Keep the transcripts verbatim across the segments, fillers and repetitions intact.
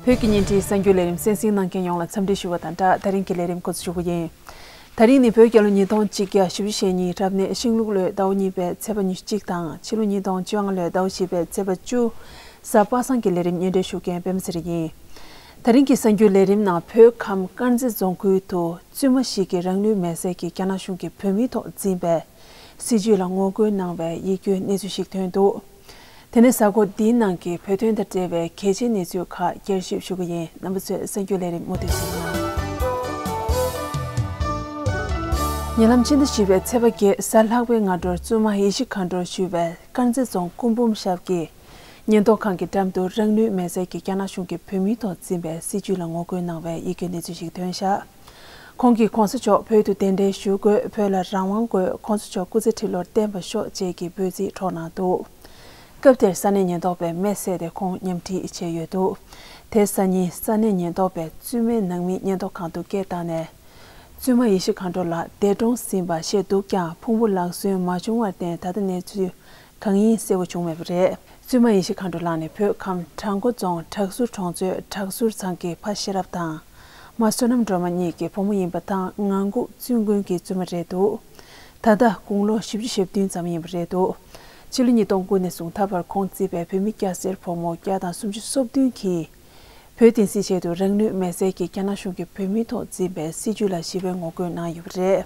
བོད་ཀྱི་བརྙན་འཕྲིན་གསར་འགྱུར་ལས་རིམ་གསན་གཟིགས་གནང་མཁན་ཡོངས་ལ་འཚམས་འདྲི་ཞུ་བ་དང་སྦྲགས། ད་རིང་གི་ལས་རིམ་འགོ་འཛུགས་ཞུ་གི་ཡིན། ད་རིང་ནི་བོད་རྒྱལ་ལོ་ཉིས་སྟོང་གཅིག་བརྒྱ་བཞི་བཅུ་ཞེ་གཉིས་རབ་གནས་ཤིང་ལུག་ལོའི་ཟླ་བ་གཉིས་པའི་ཚེས་པ་ཉི་ཤུ་གཅིག་དང་ཕྱི་ལོ་ཉིས་སྟོང་བཅོ་ལྔ་ལོའི་ཟླ་བ་བཞི་པའི་ཚེས་པ་བཅུ། གཟའ་པ་སངས་ཀྱི་ལས་རིམ་སྙན་སྒྲོན་ཞུ་མཁན་པད་མ་ཚེ་རིང་ཡིན། ད་རིང་གི་གསར་འགྱུར་ལས་རིམ་ནང་བོད་ཁམས་དཀར་མཛེས་རྫོང་ཁུལ་དུ་བཙུན་མ་ཞིག་གིས་རང་ལུས་མེར་སྲེག་གིས་རྒྱ་ནག་གཞུང་གི་བོད་མིའི་ཐོག་འཛིན་པའི་སྲིད་བྱུས་ལ་ངོ་རྒོལ་གནང་བའི་ཡིད་སྐྱོའི་གནས་ཚུལ་ཞིག་ཐོན་འདུག་དེ་ནས་གཟའ་འཁོར་འདིའི་ནང་གི་བོད་དོན་དང་འབྲེལ་བའི་གལ་ཆེའི་གནས་ཚུལ་ཁག་བསྐྱར་ཞིབ་ཞུ་གི་ཡིན། རྣམ་པ་ཚོས་གསར་འགྱུར་ལས་རིམ་མུ་མཐུད་གཟིགས་གནང་། ཉེ་ལམ་ཕྱི་ཟླ་བཞི་པའི་ཚེས་པ་བརྒྱད་གཟའ་ལྷག་པའི་སྔ་དྲོར་བཙུན་མ་ཡེ་ཤེས་མཁའ་འགྲོར་ཞུ་བའི་དཀར་མཛེས་རྫོང་སྐུ་འབུམ་ཞབས་ཀྱི་ཉེན་རྟོག་ཁང་གི་འགྲམ་དུ་རང་ལུས་མེར་སྲེག་གིས་རྒྱ་ནག་གཞུང་གིས་བོད་མིའི་ཐོག་འཛིན་པའི་སྲིད་བྱུས་ལ་ངོ་རྒོལ་གནང་བའི་ཡིད་སྐྱོའི་གནས་ཚུལ་ཞིག་ཐོན་བཞག་ཁོང་གིས་གོང་ས་མཆོག་བོད་དུ་གདན་འདྲེན་ཞུ་དགོས། བོད་ལ་རང་དབང་དགོས། གོང་ས་མཆོག་སྐུ་ཚེ་ཁྲི་ལོར་བརྟན་པར་ཤོག་བཅས་ཀྱི་འབོད་ཚིག་འཁྲོག་གནང་འདུག་སྐབས་དེར་ས་གནས་ཉེན་རྟོག་པས་མེ་བསད་དེ་ཁོང་ཉམས་ཁྲིད་བྱས་ཡོད་འདུག་དེ་སང་ཉིན་ས་གནས་ཉེན་རྟོག་པས་བཙུན་མའི་ནང་མི་ཉེན་རྟོག་ཁང་དུ་སྐད་བཏང་ནས། བཙུན་མ་ཡེ་ཤེས་མཁའ་འགྲོ་ལགས་འདས་གྲོངས་ཟིན་པ་ཤེས་འདུག་ཀྱང་ཕུང་པོ་ལག་སོན་མ་བྱུང་བར་བརྟེན་ད་ལྟ་གནས་ཚུལ་གང་ཡིན་གསལ་པོ་བྱུང་མེད་པ་རེད། བཙུན་མ་ཡེ་ཤེས་མཁའ་འགྲོ་ལགས་ནི་བོད་ཁམས་བྲག་འགོ་རྫོང་བྲག་ཟུར་གྲོང་ཚོའི་བྲག་ཟུར་ཚང་གི་ཕ་ཤེས་རབ་དང་། མ་བསོད་ནམས་སྒྲོལ་མ་གཉིས་ཀྱི་བུ་མོ་ཡིན་པ་དང་ངང་སྒུག་བཙུན་དགོན་གྱི་བཙུན་མ་རེད་འདུག་ད་ལྟ་དགུང་ལོ་བཞི་བཅུ་ཞེ་བདུན་ཙམ་ཡིན་པ་རེད་འདུག་ཕྱི་ལོ་ཉིས་སྟོང་དགུ་ནས་བཟུང་ད་བར་ཁོང་བརྩིས་པའི་བོད་མི་སྐྱ་སེར་ཕོ་མོ་བརྒྱ་དང་སུམ་ཅུ་སོ་བདུན་གྱིས། བོད་བསྟན་སྲིད་ཆེད་དུ་རང་ལུས་མེར་སྲེག་གིས་རྒྱ་ནག་གཞུང་གིས་བོད་མིའི་ཐོག་འཛིན་པའི་སྲིད་བྱུས་ལ་ཞི་བའི་ངོ་རྒོལ་གནང་ཡོད་པ་རེད།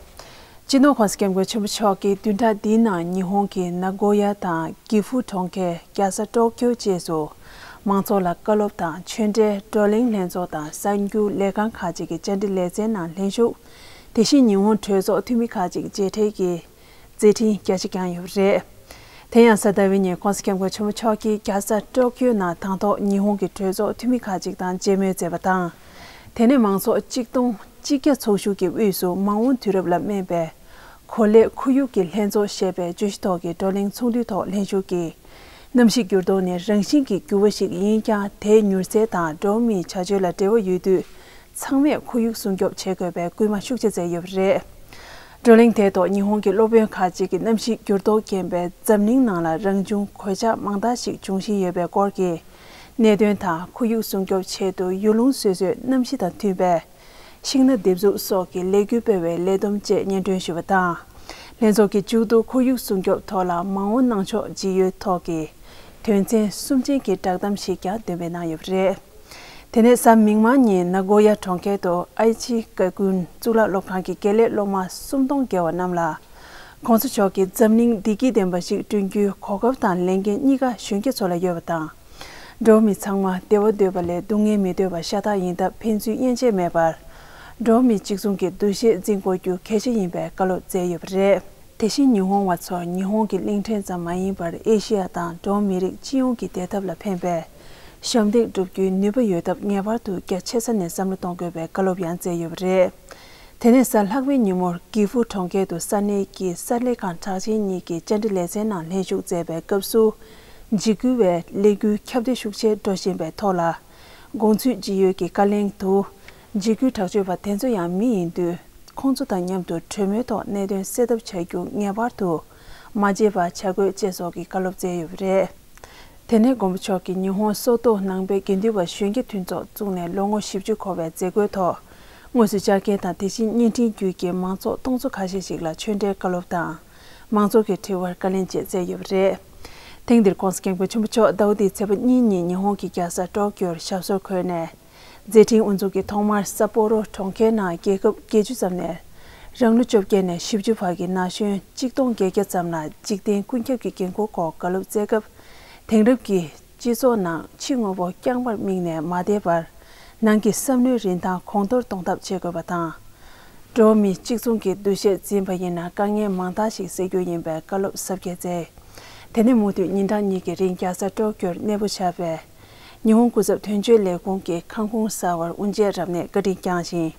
སྤྱི་ནོར་༸གོང་ས་༸སྐྱབས་མགོན་ཆེན་པོ་མཆོག་གིས་བདུན་ཕྲག་འདིའི་ནང་ཉི་ཧོང་གི་ནཱ་གོ་ཡ་དང་གི་ཧྥུ་གྲོང་ཁྱེར། རྒྱལ་ས་ཀྲོག་ཀྱོ་བཅས་སུ་མང་ཚོགས་ལ་བཀའ་སློབ་དང་ཆོས་འབྲེལ་བགྲོ་གླེང་ལྷན་ཚོགས་དང་གསར་འགྱུར་ལས་ཁང་ཁག་ཅིག་གི་བཅར་འདྲི་ལེ་ཚན་ནང་ལྷན་ཞུགས། དེ་བཞིན་ཉི་ཧོང་གྲོས་ཚོགས་འཐུས་མི་ཁག་ཅིག་མཇལ་འཕྲད་ཀྱིས། མཛད་འཕྲིན་རྒྱ་ཆེ་བསྐྱངས་ཡོད་པ་རེད། དེ་ཡང་གཟའ་ཟླ་བའི་ཉིན་༸གོང་ས་༸སྐྱབས་མགོན་ཆེན་པོ་མཆོག་གིས་རྒྱལ་ས་ཀྲོག་ཀྱོའི་ནང་དང་ཐོག་ཉི་ཧོང་གི་གྲོས་ཚོགས་འཐུས་མི་ཁག་ཅིག་དང་མཇལ་མོལ་མཛད་པ་དང་། དེ་ནས་མང་ཚོགས་གཅིག་སྟོང་གཅིག་བརྒྱ་ཚོགས་ཞུགས་ཀྱི་དབུས་སུ་མ་འོངས་དུས་རབས་ལ་སྨན་པའི་གོ་ལའི་ཁོར་ཡུག་གི་ལྷན་ཚོགས་ཞེས་པའི་བརྗོད་གཞི་ཐོག་གི་བགྲོ་གླེང་ཚོགས་འདུའི་ཐོག་ལྷན་ཞུགས་ཀྱིས། གནམ་གཤིས་འགྱུར་ལྡོག་ནི་རང་བཞིན་གྱི་འགྱུར་བ་ཞིག་ཡིན་ཀྱང་དེའི་མྱུར་ཚད་དང་འགྲོ་བ་མིའི་བྱ་སྤྱོད་ལ་འབྲེལ་བ་ཡོད་དུས། ཚང་མས་ཁོར་ཡུག་སྲུང་སྐྱོབ་བྱེད་དགོས་པའི་སྐུལ་མ་ཤུགས་ཆེ་མཛད་ཡོད་པ་རེད། བགྲོ་གླེང་དེའི་ཐོག་ཉི་ཧོང་གི་སློབ་དཔོན་ཁག་ཅིག་གིས་གནམ་གཤིས་འགྱུར་ལྡོག་རྐྱེན་པས་འཛམ་གླིང་ནང་ལ་རང་བྱུང་གོད་ཆག་མང་དག་ཞིག་འབྱུང་བཞིན་ཡོད་པའི་སྐོར་གྱི་གནད་དོན་དང་། ཁོར་ཡུག་སྲུང་སྐྱོབ་ཆེད་དུ་ཡུལ་ལུང་སོ་སོའི་གནམ་གཤིས་དང་མཐུན་པའི་ཤིང་སྣ་འདེབས་འཛུགས་སོགས་ཀྱི་ལས་འགུལ་སྤེལ་བའི་ལས་བསྡོམས་བཅས་སྙན་སྒྲོན་ཞུས་པ་དང་། ལྷན་ཚོགས་ཀྱི་མཇུག་ཏུ་ཁོར་ཡུག་སྲུང་སྐྱོབ་ཐོག་ལ་མ་འོངས་གནང་ཕྱོགས་ཇི་ཡོད་ཐོག་གི་དོན་ཚན་གསུམ་ཅན་གྱི་བསྒྲགས་གཏམ་ཞིག་ཀྱང་འདོན་སྤེལ་གནང་ཡོད་པ་རེད། དེ་ནས་གཟའ་མིག་དམར་ཉིན་ནཱ་གོ་ཡ་གྲོང་ཁྱེར་དུ་ཨའི་ཆི་བཀའ་ཁུལ་གཙུག་ལག་སློབ་ཁང་གི་དགེ་ལས་སློབ་མ་སུམ་སྟོང་བརྒལ་བ་རྣམས་ལ། ༸གོང་ས་མཆོག་གིས་འཛམ་གླིང་བདེ་སྐྱིད་ལྡན་པ་ཞིག་བསྐྲུན་རྒྱུའི་གོ་སྐབས་དང་ལས་འགན་གཉིས་ཀ་གཞོན་སྐྱེས་ཚོ་ལ་ཡོད་པ་དང་། འགྲོ་བ་མི་ཚང་མ་བདེ་བ་འདོད་པ་ལས་སྡུག་བསྔལ་མི་འདོད་པ་ཤ་སྟག་ཡིན་སྟབས་ཕན་ཚུན་དབྱེ་འབྱེད་མེད་པར། འགྲོ་བ་མི་གཅིག་མཚུངས་ཀྱི་འདུ་ཤེས་འཛིན་དགོས་རྒྱུ་གལ་ཆེ་ཡིན་པའི་བཀའ་སློབ་སྩལ་ཡོད་པ་རེད། དེ་བཞིན་ཉི་ཧོང་བ་ཚོར་ཉི་ཧོང་གི་གླིང་ཕྲན་ཙམ་མ་ཡིན་པར་ཨེ་ཤེ་ཡ་དང་འགྲོ་བ་མི་རིགས་སྤྱི་ཡོངས་ཀྱི་བདེ་ཐབས་ལ་ཕན་པའི་ཞབས་འདེགས་བསྒྲུབ་རྒྱུའི་ནུས་པ་ཡོད་སྟབས་ངེས་པར་དུ་རྒྱ་ཆེ་ས་ནས་བསམ་བློ་གཏོང་དགོས་པའི་བཀའ་སློབ་ཡང་སྩལ་ཡོད་པ་རེད། དེ་ནས་གཟའ་ལྷག་པའི་ཉིན་མོར་གི་ཧྥུ་གྲོང་ཁྱེར་དུ་ས་གནས་ཀྱི་གསར་ལས་ཁང་གྲགས་ཅན་གཉིས་ཀྱི་བཅར་འདྲི་ལེ་ཚན་ནང་ལྷན་ཞུགས་མཛད་པའི་སྐབས་སུ། འཇིགས་སྐུལ་བའི་ལས་འགུལ་ཁྱབ་གདལ་ཤུགས་ཆེར་འགྲོ་བཞིན་པའི་ཐོག་ལ། དགོངས་ཚུལ་ཇི་ཡོད་ཀྱི་བཀའ་ལན་དུ། འཇིགས་སྐུལ་དྲག་སྤྱོད་པ་དེ་ཚོ་ཡང་མི་ཡིན་དུས། ཁོང་ཚོ་དང་མཉམ་དུ་གྲོས་མོལ་ཐོག་གནད་དོན་སེལ་ཐབས་བྱ་རྒྱུ་ངེས་པར་དུ་མ་བརྗེད་པ་བྱ་དགོས་ཅེས་སོགས་ཀྱི་བཀའ་སློབ་སྩལ་ཡོད་པ་རེད། དེ་ནས་མགོན་པོ་མཆོག་གིས་ཉི་ཧོང་སོ་ཏོ་ནང་པའི་དགེ་འདུན་པ་གཞོན་སྐྱེས་མཐུན་ཚོགས་བཙུགས་ནས་ལོ་ངོ་བཞི་བཅུ་འཁོར་བའི་མཛད་སྒོའི་ཐོག་དངོས་སུ་བཅར་མཁན་དང་དེ་བཞིན་བརྙན་འཕྲིན་བརྒྱུད་ཀྱི་མང་ཚོགས་སྟོང་ཚོ་ཁ་ཤས་ཤིག་ལ་ཆོས་འབྲེལ་བཀའ་སློབ་དང་། མང་ཚོགས་ཀྱི་དྲི་བར་བཀའ་ལན་བཅས་སྩལ་ཡོད་པ་རེད། ཐེངས་འདིར་༸གོང་ས་༸སྐྱབས་མགོན་ཆེན་པོ་མཆོག་ཟླ་བ་འདིའི་ཚེས་པ་གཉིས་ཉིན་ཉི་ཧོང་གི་རྒྱལ་ས་ཀྲོག་ཀྱོར་ཞབས་སོར་འཁོད་ནས། མཛད་འཕྲིན་དབུ་འཛུགས་ཀྱིས་ཐོག་མར་སཱ་པོ་རོ་གྲོང་ཁྱེར་ནང་རྒྱལ་ཁབ་བརྒྱད་ཅུ་ཙམ་ནས་རང་ལོ་བཅོ་བརྒྱད་ནས་བཞི་བཅུ་བར་གྱི་ན་གཞོན་གཅིག་སྟོང་བརྒྱད་བརྒྱ་ཙམ་ལ་འཇིག་རྟེན་ཀུན་ཁྱབ་ཀྱི་འགན་ཁུར་སྐོར་བཀའ་སློབ་སྩལ་སྐབས། དེང་རབས་ཀྱི་སྤྱི་ཚོགས་ནང་ཕྱི་དངོས་པོ་རྐྱང་པར་དམིགས་ནས་མ་བསྡད་པར། ནང་གི་བསམ་བློའི་རིན་ཐང་གོང་མཐོར་གཏོང་ཐབས་བྱེད་དགོས་པ་དང་། འགྲོ་བ་མི་གཅིག་མཚུངས་ཀྱི་འདུ་ཤེས་འཛིན་པ་ཡིན་ན་དཀའ་ངལ་མང་དག་ཞིག་སེལ་རྒྱུ་ཡིན་པའི་བཀའ་སློབ་ཟབ་རྒྱས་སྩལ། དེ་ནས་མུ་མཐུད་ཉིན་གྲངས་གཉིས་ཀྱི་རིང་རྒྱལ་ས་ཀྲོག་ཀྱོར་གནས་སྤོ་བྱ་བའི་ཉི་ཧོང་སྐུ་ཚབ་དོན་གཅོད་ལས་ཁུངས་ཀྱི་ཁང་ཁུངས་གསར་བར་དབུ་འབྱེད་རབ་གནས་བཀའ་དྲིན་བསྐྱངས་ཤིང་།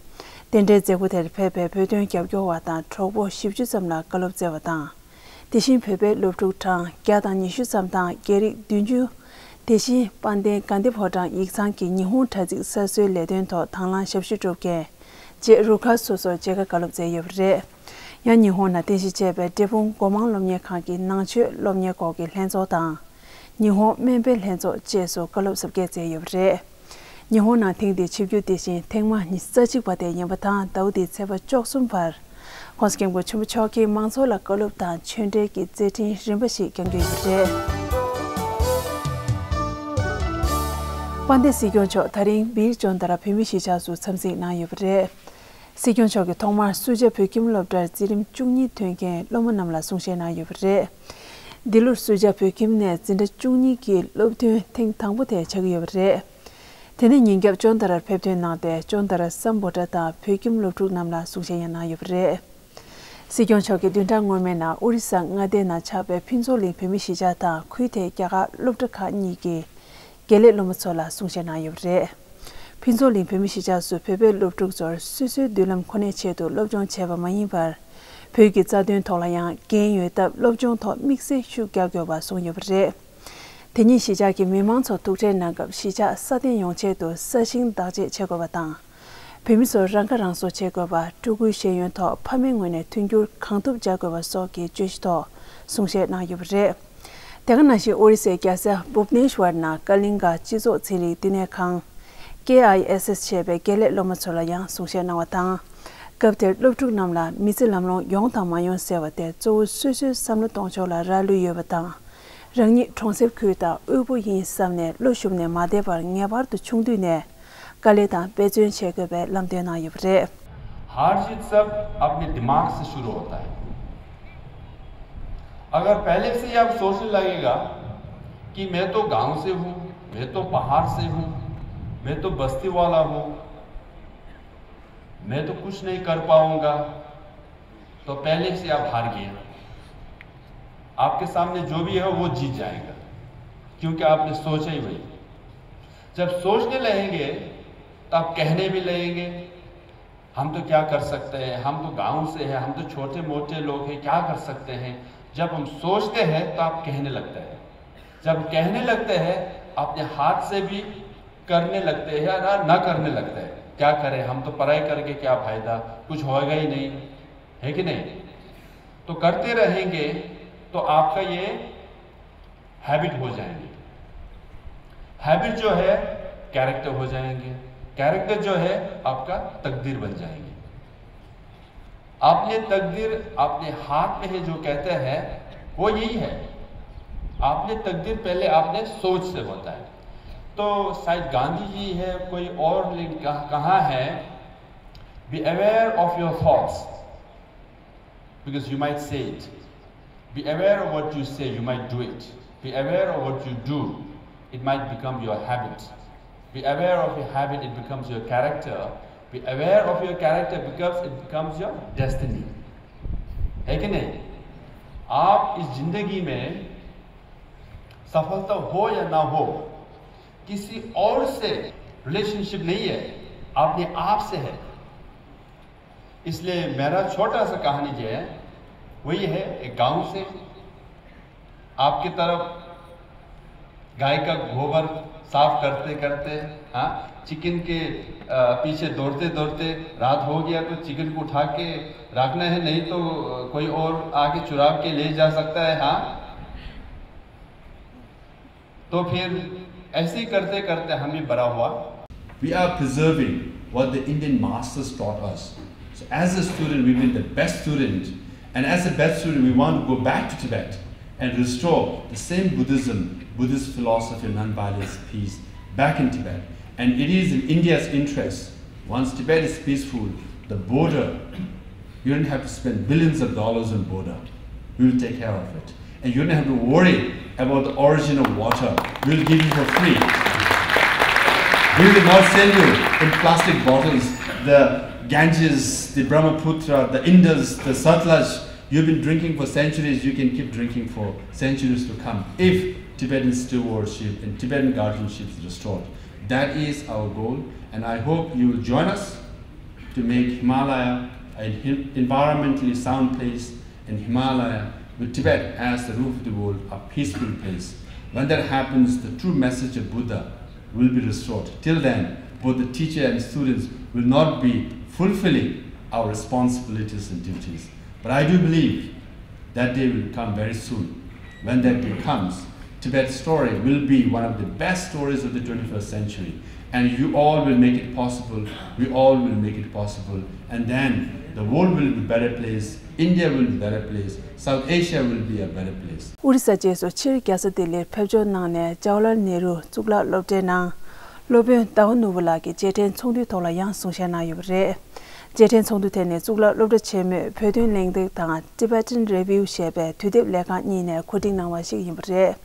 རྟེན་འབྲེལ་མཛད་སྒོ་དེར་ཕེབས་པའི་བོད་དོན་རྒྱབ་སྐྱོར་བ་དང་གྲོགས་པོ་བཞི་བཅུ་ཙམ་ལ་བཀའ་སློབ་སྩལ་བ་དང་། དེ་བཞིན་བོད་པའི་སློབ་ཕྲུག་གྲངས་བརྒྱ་དང་ཉི་ཤུ་ཙམ་དང་རྒྱ་རིགས་བདུན་ཅུ། དེ་བཞིན་དཔལ་ལྡན་དགའ་ལྡན་ཕོ་བྲང་ཡིག་ཚང་གི་ཉི་ཧོང་དྲ་ཚིགས་གསར་བཟོའི་ལས་དོན་ཐོག་དང་བླངས་ཞབས་ཞུ་སྒྲུབ་མཁན་བཅས་རུ་ཁག་སོ་སོར་མཇལ་ཁ་བཀའ་སློབ་སྩལ་ཡོད་པ་རེད། ཡང་ཉི་ཧོང་ནང་རྟེན་གཞི་བྱས་པའི་འབྲས་སྤུངས་སྒོ་མང་སློབ་གཉེར་ཁང་གི་ནང་ཆོས་སློབ་གཉེར་སྐོར་གྱི་ལྷན་ཚོགས་དང་། ཉི་ཧོང་སྨན་པའི་ལྷན་ཚོགས་བཅས་སུ་བཀའ་སློབ་ཟབ་རྒྱས་སྩལ་ཡོད་པ་རེད། ཉི་ཧོང་ནང་ཐེངས་འདིའི་ཆིབས་བསྒྱུར་དེ་བཞིན་ཐེངས་མ་ཉི་ཤུ་རྩ་གཅིག་པ་དེ་ཡིན་པ་དང་། ཟླ་བ་འདིའི་ཚེས་པ་བཅུ་གསུམ་བར་༸གོང་ས་༸སྐྱབས་མགོན་ཆེན་པོ་མཆོག་གིས་མང་ཚོགས་ལ་བཀའ་སློབ་དང་ཆོས་འབྲེལ་གྱི་མཛད་འཕྲིན་རིམ་པ་ཞིག་བསྐྱངས་ཀྱི་ཡོད་པ་རེད། དཔལ་ལྡན་སྲིད་སྐྱོང་མཆོག་ད་རིང་བིར་ཅོན་ཏ་ར་བོད་མིའི་གཞིས་ཆགས་སུ་འཚམས་གཟིགས་གནང་ཡོད་པ་རེད། སྲིད་སྐྱོང་མཆོག་གིས་ཐོག་མར་སུ་ཇཱ་བོད་ཁྱིམ་སློབ་གྲྭར་འཛིན་རིམ་བཅུ་གཉིས་ཐོན་མཁན་སློབ་མ་རྣམས་ལ་གསུང་བཤད་གནང་ཡོད་པ་རེད། འདི་ལོར་སུ་ཇཱ་བོད་ཁྱིམ་ནས་འཛིན་གྲྭ་བཅུ་གཉིས་ཀྱི་སློབ་ཐོན་ཐེངས་དང་པོ་དེ་ཆགས་ཀྱི་ཡོད་པ་རེད། དེ་ནས་ཉིན་རྒྱབ་ཅོན་ཏ་རར་ཕེབས་ཐོན་གནང་སྟེ། ཅོན་ཏ་ར་སམ་བྷོ་ཊ་དང་བོད་ཁྱིམ་སློབ་ཕྲུག་རྣམས་ལ་གསུང་བཤད་ཡང་གནང་ཡོད་པ་རེད། སྲིད་སྐྱོང་མཆོག་གིས་བདུན་ཕྲག་སྔོན་མའི་ནང་ཨོ་རི་ས་མངའ་སྡེ་ནང་ཆགས་པའི་ཕུན་ཚོགས་གླིང་བོད་མི་གཞིས་ཆགས་དང་ཁུལ་དེའི་རྒྱ་གར་སློབ་གྲྭ་ཁག་གཉིས་ཀྱི་དགེ་ལས་སློབ་མ་ཚོ་ལ་གསུང་བཤད་གནང་ཡོད་པ་རེད། ཕུན་ཚོགས་གླིང་བོད་མི་གཞིས་ཆགས་སུ་བོད་པའི་སློབ་ཕྲུག་ཚོར་སོ་སོའི་མདུན་ལམ་ཁོ་ནའི་ཆེད་དུ་སློབ་སྦྱོང་བྱས་པ་མ་ཡིན་པར། བོད་ཀྱི་རྩ་དོན་ཐོག་ལ་ཡང་འགན་ཡོད་སྟབས། སློབ་སྦྱོང་ཐོག་དམིགས་བསལ་ཤུགས་རྒྱག་དགོས་པ་གསུངས་ཡོད་པ་རེད། དེ་ཉིན་གཞིས་ཆགས་ཀྱི་མི་མང་ཚོ་ཐུག་འཕྲད་གནང་སྐབས། གཞིས་ཆགས་སྲ་བརྟན་ཡོང་ཆེད་དུ་ས་ཞིང་བདག་གཅེས་བྱེད་དགོས་པ་དང་། བོད་མི་ཚོར་རང་ཁ་རང་གསོ་བྱེད་དགོས་པ། སྤྲུལ་སྐུའི་ཤེས་ཡོན་ཐོག་ཕ་མའི་ངོས་ནས་མཐུན་འགྱུར་གང་ཐུབ་བྱ་དགོས་པ་སོགས་ཀྱི་བརྗོད་གཞི་ཐོག་གསུང་བཤད་གནང་ཡོད་པ་རེད། དེ་ག་ནང་བཞིན་ཨོ་རི་སའི་རྒྱལ་ས་བྷུབ་ནེ་ཤྭར་ནང་ཀ་ལིང་ག་སྤྱི་ཚོགས་ཚན་རིག་བསྟི་གནས་ཁང་། ཀེ་ཨའི་ཨེས་ཨེས་ཞེས་པའི་དགེ་ལས་སློབ་མ་ཚོ་ལ་ཡང་གསུང་བཤད་གནང་བ་དང་། སྐབས་དེར་སློབ་ཕྲུག་རྣམས་ལ་མི་ཚེ་ལམ་ལྷོང་ཡོང་དང་མ་ཡོང་ཟེར་བ་དེ་གཙོ་བོ་སོ་སོའི་བསམ་བློ་གཏོང་ཕྱོགས་ལ་རག་ལུས་ཡོད་པ་དང་། རང་ཉིད་གྲོང་གསེབ་ཁུལ་དང་དབུལ་པོ་ཡིན་བསམ་ནས་བློ་ཞུམ་ནས་མ་བསྡད་པར། ངེས་པར་དུ་ཆུང་དུས་ནས་དཀའ་ལས་དང་འབད་བརྩོན་བྱེད་དགོས་པའི་ལམ་སྟོན་གནང་ཡོད་པ་རེད། हार जीत सब अपने दिमाग से शुरू होता है। अगर पहले से ही आप सोचने लगेगा कि मैं तो गांव से हूँ, मैं तो पहाड़ से हूँ, मैं तो बस्ती वाला हूँ, मैं तो कुछ नहीं कर पाऊंगा, तो पहले से आप हार गए। आपके सामने जो भी है वो जीत जाएगा, क्योंकि आपने सोचा ही वही। जब सोचने लगेंगे तो आप कहने भी लगेंगे, हम तो क्या कर सकते हैं, हम तो गांव से हैं, हम तो छोटे मोटे लोग हैं, क्या कर सकते हैं। जब हम सोचते हैं तो आप कहने लगते हैं, जब कहने लगते हैं अपने हाथ से भी करने लगते हैं या ना करने लगते हैं। क्या करें, हम तो पढ़ाई करके क्या फायदा, कुछ होगा ही नहीं, है कि नहीं? तो करते रहेंगे तो आपका ये हैबिट हो जाएंगे। हैबिट जो है कैरेक्टर हो जाएंगे, कैरेक्टर जो है आपका तकदीर बन जाएंगे। आपने तकदीर अपने हाथ में है जो कहते हैं, वो यही है। आपने तकदीर पहले आपने सोच से होता है। तो शायद गांधी जी है, कोई और, लेकिन कह- कहाँ है, be aware of your thoughts, because you might say it. Be aware of what you say, you might do it. Be aware of what you do, it might become your habit. Be aware of your habit, it becomes your character. Be aware of your character, because it becomes your destiny. है कि नहीं? आप इस जिंदगी में सफलता हो या ना हो, किसी और से रिलेशनशिप नहीं है, अपने आप से है। इसलिए मेरा छोटा सा कहानी जो है, वही है, एक गांव से आपकी तरफ गाय का गोबर साफ करते करते, हाँ, चिकन के पीछे दौड़ते दौड़ते रात हो गया तो चिकन को उठा के रखना है, नहीं तो कोई और आके चुरा के ले जा सकता है। हाँ, तो फिर ऐसे ही करते करते हम भी बड़ा हुआ। We are preserving what the Indian masters taught us. So as a student, we've been the best student, and as a best student, we want to go back to Tibet and restore the same Buddhism, Buddhist philosophy of non-violence, peace, back in Tibet. And it is in India's interest. Once Tibet is peaceful, the border, you don't have to spend billions of dollars on border. We will take care of it. And you don't have to worry about the origin of water. We'll give you for free. We will not send you in plastic bottles the Ganges, the Brahmaputra, the Indus, the Satluj. You've been drinking for centuries. You can keep drinking for centuries to come if Tibetan stewardship and Tibetan guardianship is restored. That is our goal, and I hope you will join us to make Himalaya an environmentally sound place, and Himalaya, with Tibet as the roof of the world, a peaceful place. When that happens, the true message of Buddha will be restored. Till then, both the teacher and students will not be fulfilling our responsibilities and duties. But I do believe that day will come very soon. When that day comes, Tibet's story will be one of the best stories of the twenty-first century. And you all will make it possible. We all will make it possible. And then the world will be better place. India will be better place. South Asia will be a better place. ཨོ་རི་ས་བཅས་སུ་ཕྱིར་རྒྱལ་ས་ལྡི་ལིར་ཕེབས་འབྱོར་གནང་ནས་ཇ་ཝ་ལར་ནེ་རུ་གཙུག་ལག་སློབ་གྲྭའི་ནང་སློབ་དཔོན་ཟླ་བ་ནོར་བུ་ལགས་ཀྱི་རྗེས་དྲན་ཚོགས་འདུའི་ཐོག་ལ་ཡང་གསུང་བཤད་གནང་ཡོད་པ་རེད། རྗེས་དྲན་ཚོགས་འདུ་དེ་ནི་གཙུག་ལག་སློབ་གྲྭ་ཆེན་མོས་བོད་དོན་གླེང་སྟེགས་དང་Tibetan Review ཞེས་པའི་དུས་དེབ་ལས་ཁང་གཉིས་ནས་གོ་སྒྲིག་གནང་བ་ཞིག་ཡིན་པ་རེད།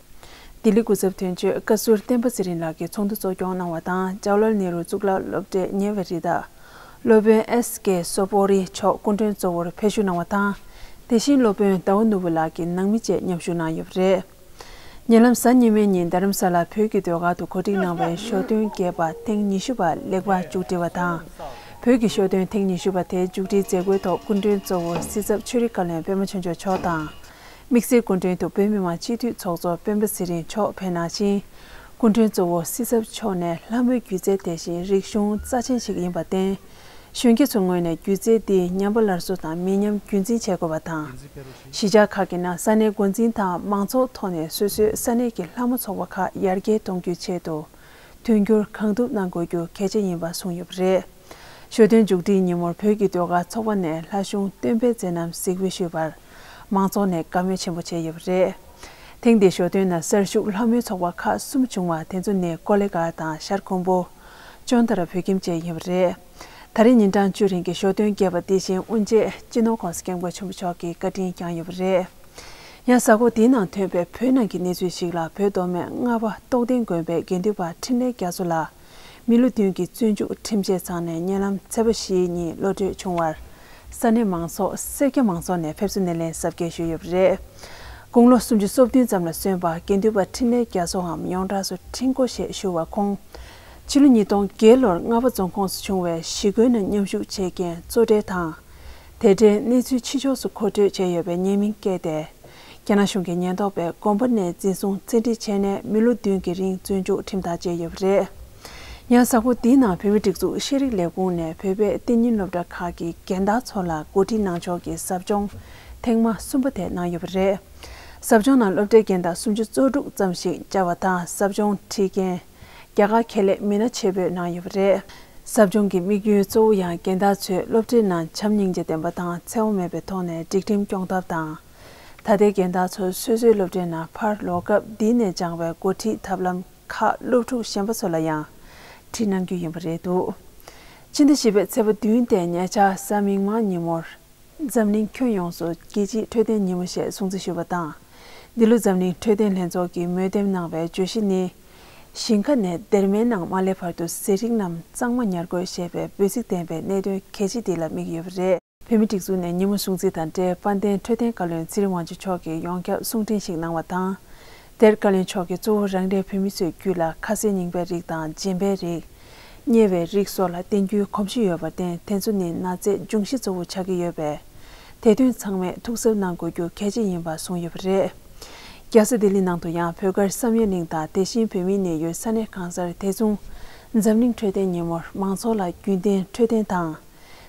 ལྡི་ལི་སྐུ་ཚབ་དོན་གཅོད་བཀའ་ཟུར་བསྟན་པ་ཚེ་རིང་ལགས་ཀྱིས་ཚོགས་འདུ་གཙོ་སྐྱོང་གནང་བ་དང་ཇ་ཝ་ལར་ནེ་རུ་གཙུག་ལག་སློབ་གྲྭའི་ཉེ་བའི་རི་དྭགས་སློབ་དཔོན་ཨེས་ཀེ་སོ་པོ་རི་མཆོག་སྐུ་མགྲོན་གཙོ་བོར་ཕེབས་ཞུགས་གནང་བ་དང་། དེ་བཞིན་སློབ་དཔོན་ཟླ་བ་ནོར་བུ་ལགས་ཀྱི་ནང་མི་བཅས་མཉམ་ཞུགས་གནང་ཡོད་པ་རེད། ཉེ་ལམ་གཟའ་ཉི་མའི་ཉིན་རྡ་རམ་ས་ལ་བོད་ཀྱི་ཟློས་གར་དུ་གོ་སྒྲིག་གནང་བའི་ཞོ་སྟོན་རྒྱས་པ་ཐེངས་ཉི་ཤུ་པ་ལེགས་པར་མཇུག་སྒྲིལ་བ་དང་། བོད་ཀྱི་ཞོ་སྟོན་ཐེངས་ཉི་ཤུ་པ་དེའི་མཇུག་སྒྲིལ་མཛད་སྒོའི་ཐོག་སྐུ་མགྲོན་གཙོ་བོ་སྲིད་ཚབ་ཆོས་རིག་བཀའ་བློན་པད་མ་ཆོས་འབྱོར་མཆོག་དང་། དམིགས་བསལ་སྐུ་མགྲོན་དུ་བོད་མི་མང་སྤྱི་འཐུས་ཚོགས་གཙོ་སྤེན་པ་ཚེ་རིང་མཆོག་ཕེབས་གནང་ཞིང་། སྐུ་མགྲོན་གཙོ་བོ་སྲིད་ཚབ་མཆོག་ནས་ལྷ་མོའི་སྒྱུ་རྩལ་དེ་བཞིན་རིག་གཞུང་རྩ་ཆེན་ཞིག་ཡིན་པར་བརྟེན། གཞོན་སྐྱེས་ཚོའི་ངོས་ནས་སྒྱུ་རྩལ་འདི་ཉམས་པ་སླར་གསོ་དང་མི་ཉམས་རྒྱུན་འཛིན་བྱེད་དགོས་པ་དང་། གཞིས་ཆགས་ཁག་གི་ནང་ས་གནས་འགོ་འཛིན་དང་མང་ཚོགས་ཐོག་ནས་སོ་སོའི་ས་གནས་ཀྱི་ལྷ་མོ་ཚོགས་པ་ཁག་ཡར་རྒྱས་གཏོང་རྒྱུའི་ཆེད་དུ། མཐུན་འགྱུར་གང་ཐུབ་གནང་དགོས་རྒྱུ་གལ་ཆེ་ཡིན་པ་གསུངས་ཡོད་པ་རེད། ཞོ་སྟོན་མཇུག་སྒྲིལ་ཉིན་མོར་བོད་ཀྱི་ཟློས་གར་ཚོགས་པ་ནས་ལྷ་གཞུང་སྟོན་པའི་མཛད་རྣམ་གཟིགས་འབུལ་ཞུས་པར། མང་ཚོགས་ནས་དགའ་མོས་ཆེན་པོ་བྱས་ཡོད་པ་རེད། ཐེངས་འདིའི་ཞོ་སྟོན་ནང་གསར་ཞུགས་ལྷ་མོའི་ཚོགས་པ་ཁག་གསུམ་བྱུང་བ་དེ་ཚོ་ནི་ཀོ་ལེ་གྷལ་དང་ཤར་ཁུམ་བུ། ཅོན་ཏ་ར་བོད་ཁྱིམ་བཅས་ཡིན་པ་རེད། ད་རེས་ཉིན་གྲངས་བཅུ་རིང་གི་ཞོ་སྟོན་རྒྱས་པ་འདི་བཞིན་དབུ་འབྱེད་སྤྱི་ནོར་༸གོང་ས་༸སྐྱབས་མགོན་ཆེན་པོ་མཆོག་གིས་བཀའ་དྲིན་བསྐྱངས་ཡོད་པ་རེད། ཡང་གཟའ་འཁོར་འདིའི་ནང་ཐོན་པའི་བོད་ནང་གི་གནས་ཚུལ་ཞིག་ལ། བོད་མདོ་སྨད་རྔ་བ་རྟོགས་ལྡན་དགོན་པའི་དགེ་འདུན་པ་འཕྲིན་ལས་རྒྱ་མཚོ་ལགས་མི་ལོ་བདུན་གྱི་བཙོན་འཇུག་ཁྲིམས་ཆད་ཚང་ནས་ཉེ་ལམ་ཚེས་པ་བཞིའི་ཉིན་གློད་གྲོལ་བྱུང་བར། ས་གནས་མང་ཚོགས་སེར་སྐྱ་མང་ཚོགས་ནས་ཕེབས་བསུ་སྣེ་ལེན་གཟབ་རྒྱས་ཞུས་ཡོད་པ་རེད། དགུང་ལོ་སུམ་ཅུ་སོ་བདུན་ཙམ་ལ་སོན་པ་དགེ་འདུན་པ་འཕྲིན་ལས་རྒྱ་མཚོའམ་ཡོངས་གྲགས་སུ་འཕྲིན་སྐོར་ཞེས་ཞུ་བ་ཁོང་། ཕྱི་ལོ་ཉིས་སྟོང་བརྒྱད་ལོར་རྔ་བ་རྫོང་ཁོངས་སུ་བྱུང་བའི་ཞི་རྒོལ་ནང་མཉམ་ཞུགས་བྱེད་མཁན་གཙོ་གྲས་དང་། དེ་འབྲེལ་གནས་ཚུལ་ཕྱི་ཕྱོགས་སུ་མཁོ་སྤྲོད་བྱས་ཡོད་པའི་ཉེས་མིང་བཀལ་ཏེ། རྒྱ་ནག་གཞུང་གི་ཉེན་རྟོག་པས་དགོན་པ་ནས་འཛིན་བཟུང་བཙན་ཁྲིད་བྱས་ནས་མི་ལོ་བདུན་གྱི་རིང་བཙོན་འཇུག་ཁྲིམས་ཐག་བཅད་ཡོད་པ་རེད། ཡང་གཟའ་འཁོར་འདིའི་ནང་བོད་མིའི་སྒྲིག་འཛུགས་ཤེས་རིག་ལས་ཁུངས་ནས་བོད་པའི་གཏན་ཉིན་སློབ་གྲྭ་ཁག་གི་རྒན་བདག་ཚོ་ལ་གོ་སྒྲིག་གནང་ཕྱོགས་ཀྱི་ཟབ་སྦྱོང་ཐེངས་མ་གསུམ་པ་དེ་གནང་ཡོད་པ་རེད། ཟབ་སྦྱོང་ནང་སློབ་གྲྭའི་རྒན་བདག་སུམ་ཅུ་སོ་དྲུག་ཙམ་ཞིག་བཅར་བ་དང་། ཟབ་སྦྱོང་ཁྲིད་མཁན་རྒྱ་གར་ཁེ་ལས་མི་སྣ་ཆེ་བོས་གནང་ཡོད་པ་རེད། ཟབ་སྦྱོང་གི་དམིགས་ཡུལ་གཙོ་བོ་ཡང་རྒན་བདག་ཚོས་སློབ་གྲྭའི་ནང་བྱམས་སྙིང་རྗེ་ལྡན་པ་དང་འཚེ་བ་མེད་པའི་ཐོག་ནས་སྒྲིག་ཁྲིམས་སྐྱོང་ཐབས་དང་། ད་ལྟའི་རྒན་བདག་ཚོ་སོ་སོའི་སློབ་གྲྭའི་ནང་ཕར་ལོག་སྐབས་འདི་ནས་སྦྱངས་པའི་འགོ་ཁྲིད་ཐབས་ལམ་ཁག་སློབ་ཕྲུག་གཞན་པ་ཚོ་ལ་ཡང་ཁྲིད་གནང་རྒྱུ་ཡིན་པ་རེད་འདུག་ཕྱི་ཟླ་བཞི་པའི་ཚེས་པ་བདུན་སྟེ་ཉེ་ཆར་གཟའ་མིག་དམར་ཉིན་མོར། འཛམ་གླིང་ཁྱོན་ཡོངས་སུ་རྒྱལ་སྤྱིའི་འཕྲོད་བསྟེན་ཉིན་མོ་ཞེས་སྲུང་བརྩི་ཞུས་པ་དང་། འདི་ལོ་འཛམ་གླིང་འཕྲོད་བསྟེན་ལྷན་ཚོགས་ཀྱིས་མོས་འདེམས་གནང་བའི་བརྗོད་གཞི་ནི། ཞིང་ཁ་ནས་སྡེར་མའི་ནང་མ་སླེབས་བར་དུ་ཟས་རིགས་རྣམས་གཙང་མ་ཉར་དགོས་ཞེས་པའི་འབོད་ཚིག་ལྡན་པའི་གནད་དོན་གལ་ཆེ་འདི་ལ་དམིགས་ཡོད་པ་རེད། བོད་མིའི་སྒྲིག་འཛུགས་ནས་ཉིན་མོ་སྲུང་བརྩི་དང་འབྲེལ་དཔལ་ལྡན་འཕྲོད་བསྟེན་བཀའ་བློན་ཚེ་རིང་དབང་ཕྱུག་མཆོག་གིས་ཡོངས་ཁྱབ་གསུང་འཕྲིན་ཞིག་གནང་བ་དང་། དེར་བཀའ་བློན་མཆོག་གིས་གཙོ་བོ་རང་རེའི་བོད་མི་ཚོའི་རྒྱུད་ལ་ཁ་ཟས་རྙིང་པའི་རིགས་དང་རྗེན་པའི་རིགས། མཉེ་བའི་རིགས་སོགས་ལ་བརྟེན་རྒྱུའི་གོམས་གཤིས་ཡོད་པར་བརྟེན། དེ་ཚོ་ནི་ན་ཚས་འབྱུང་གཞི་གཙོ་བོ་ཆགས་ཀྱི་ཡོད་པས། དེ་དོན་ཚང་མས་ཐུགས་གཟབ་གནང་དགོས་རྒྱུ་གལ་ཆེ་ཡིན་པ་གསུངས་ཡོད་པ་རེད། རྒྱལ་ས་ལྡི་ལི་ནང་དུ་ཡང་བོད་སྒར་བསམ་ཡས་གླིང་དང་དེ་བཞིན་བོད་མིའི་གནས་ཡུལ་ས་གནས་གང་སར་དེ་མཚུངས་འཛམ་གླིང་འཕྲོད་བསྟེན་ཉིན་མོར་མང་ཚོགས་ལ་རྒྱུན་གཏན་འཕྲོད་བསྟེན་དང་།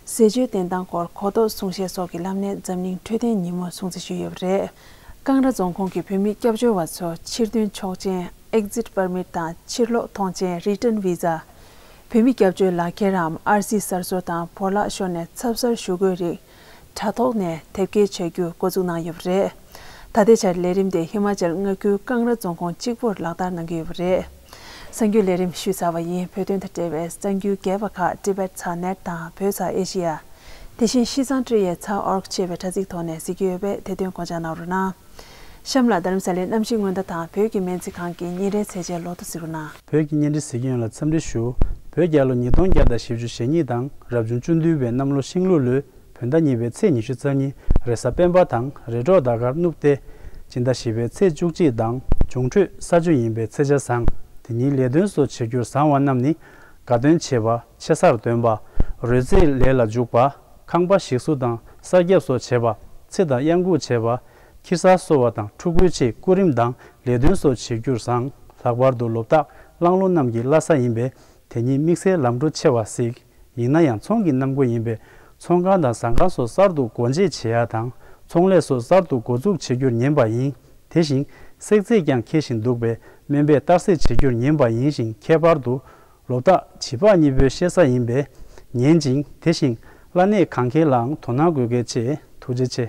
ཟས་སྤྱོད་བསྟེན་སྟངས་སྐོར་གོ་རྟོགས་གསུང་བཤད་སོགས་ཀྱི་ལམ་ནས་འཛམ་གླིང་འཕྲོད་བསྟེན་ཉིན་མོ་སྲུང་བརྩི་ཞུས་ཡོད་པ་རེད། ཀང་ར་རྫོང་ཁོངས་ཀྱི་བོད་མི་སྐྱབས་བཅོལ་བ་ཚོ་ཕྱིར་ཐོན་ཆོག་མཆན་Exit Permit དང་ཕྱིར་ལོག་ཐོངས་མཆན་Return Visa། བོད་མི་སྐྱབས་བཅོལ་ལག་འཁྱེར་རམ་ཨར་སི་གསར་བཟོ་དང་བོར་བརླག་ཤོར་ནས་ཚབ་གསར་ཞུ་དགོས་རིགས་དྲ་ཐོག་ནས་དེབ་སྐྱེལ་བྱ་རྒྱུ་འགོ་འཛུགས་གནང་ཡོད་པ་རེད། ད་ལྟའི་ཆར་ལས་རིམ་དེ་ཧི་མ་ཅལ་མངའ་ཁུལ་ཀང་ར་རྫོང་ཁོངས་གཅིག་པུར་ལག་བསྟར་གནང་གི་ཡོད་པ་རེད། གསར་འགྱུར་ལས་རིམ་ཞུས་ཚར་བ་ཡིན། བོད་དོན་དང་འབྲེལ་བའི་གསར་འགྱུར་རྒྱས་པ་ཁག་Tibet Satnet དང་བོད་ས་ཨེ་ཤི་ཡ། དེ་བཞིན་ཤིས་ཙང་ཀྲི་ཡེ་ཚ་ཨོར་ཅེས་པའི་དྲ་ཚིགས་ཐོག་ནས་གཟིགས་ཀྱི་ཡོད་པས་དེ་དོན་དགོངས་འཇགས་གནང་རོགས་གནང་། གཤམ་ལ་རྡ་རམ་ས་ལའི་གནམ་གཤིས་སྔོན་བརྡ་དང་བོད་ཀྱི་སྨན་རྩིས་ཁང་གི་ཉིན་རེའི་ཚེས་ཆའི་ལོ་ཐོ་གཟིགས་རོགས་གནང་། བོད་ཀྱི་བརྙན་འཕྲིན་གཟིགས་མཁན་ཡོངས་ལ་འཚམས་འདྲི་ཞུ། བོད་རྒྱལ་ལོ་ཉིས་སྟོང་བརྒྱ་དང་བཞི་བཅུ་ཞེ་གཉིས་དང་རབ་བྱུང་བཅུ་བདུན་པའི་གནམ་ལོ་ཤིང་ལུག་ལོའི་བོད་ཟླ་གཉིས་པའི་ཚེས་ཉི་ཤུ་རྩ་གཉིས་རེས་གཟའ་སྤེན་པ་དང་རེས་གྲོགས་ཟླ་སྐར་སྣུབས་ཏེ། སྤྱི་ཟླ་བཞི་པའི་ཚེས་བཅུ་གཅིག་དང་འབྱུང་འཕྲོད་ས་བཅུ་ཡིན་པའི་ཚེས་ཆ་བཟང་། དེ་ཉིད་ལས་དོན་སོགས་བྱེད་རྒྱུར་བཟང་བ་རྣམས་ནི། དགའ་སྟོན་བྱེད་པ། ཆེ་སར་འདོན་པ། རོལ་རྩེད་ལས་ལ་འཇུག་པ། ཁང་པ་ཞིག་གསོ་དང་གསར་རྒྱག་སོགས་བྱེད་པ། ཚེ་དང་གཡང་འགུགས་བྱེད་པ། ཁྱི་གསར་གསོ་བ་དང་ཕྲུ་གུའི་ཆེད་སྐུ་རིམ་དང་ལས་དོན་སོགས་བྱེད་རྒྱུར་བཟང་། ལྷག་པར་དུ་ལོ་རྟགས་གླང་ལོ་རྣམས་ཀྱི་བླ་གཟའ་ཡིན་པས། དེ་ཉིད་དམིགས་བསལ་ལམ་འགྲོ་ཆེ་བ་གཟིགས། ཡིན་ན་ཡང་ཚོང་གི་གནམ་སྒོ་ཡིན་པས། ཚོང་ཁང་དང་ཟ་ཁང་སོགས་གསར་དུ་སྒོ་འབྱེད་བྱེད་ཡ་དང་ཚོང་ལས་སོགས་གསར་དུ་འགོ་འཛུགས་བྱེད་རྒྱུར་ཉན་པ་ཡིན། དེ་བཞིན་བསྲེག་རྫས་ཀྱང་འཁེལ་བཞིན་འདུག་པས། སྨན་པས་གཏར་སྲེག་བྱེད་རྒྱུར་ཉན་པ་ཡིན་ཞིང་། ཁྱད་པར་དུ་ ལོ་རྟགས་བྱིས་པ་གཉིས་པོའི་བཤད་ས་ཡིན་པས་ཉན་ཅིང་། དེ་བཞིན་བླ་གནས་གང་མཁན་ལའང་དོ་སྣང་དགོས་གལ་ཆེ། ཐུགས་རྗེ་ཆེ།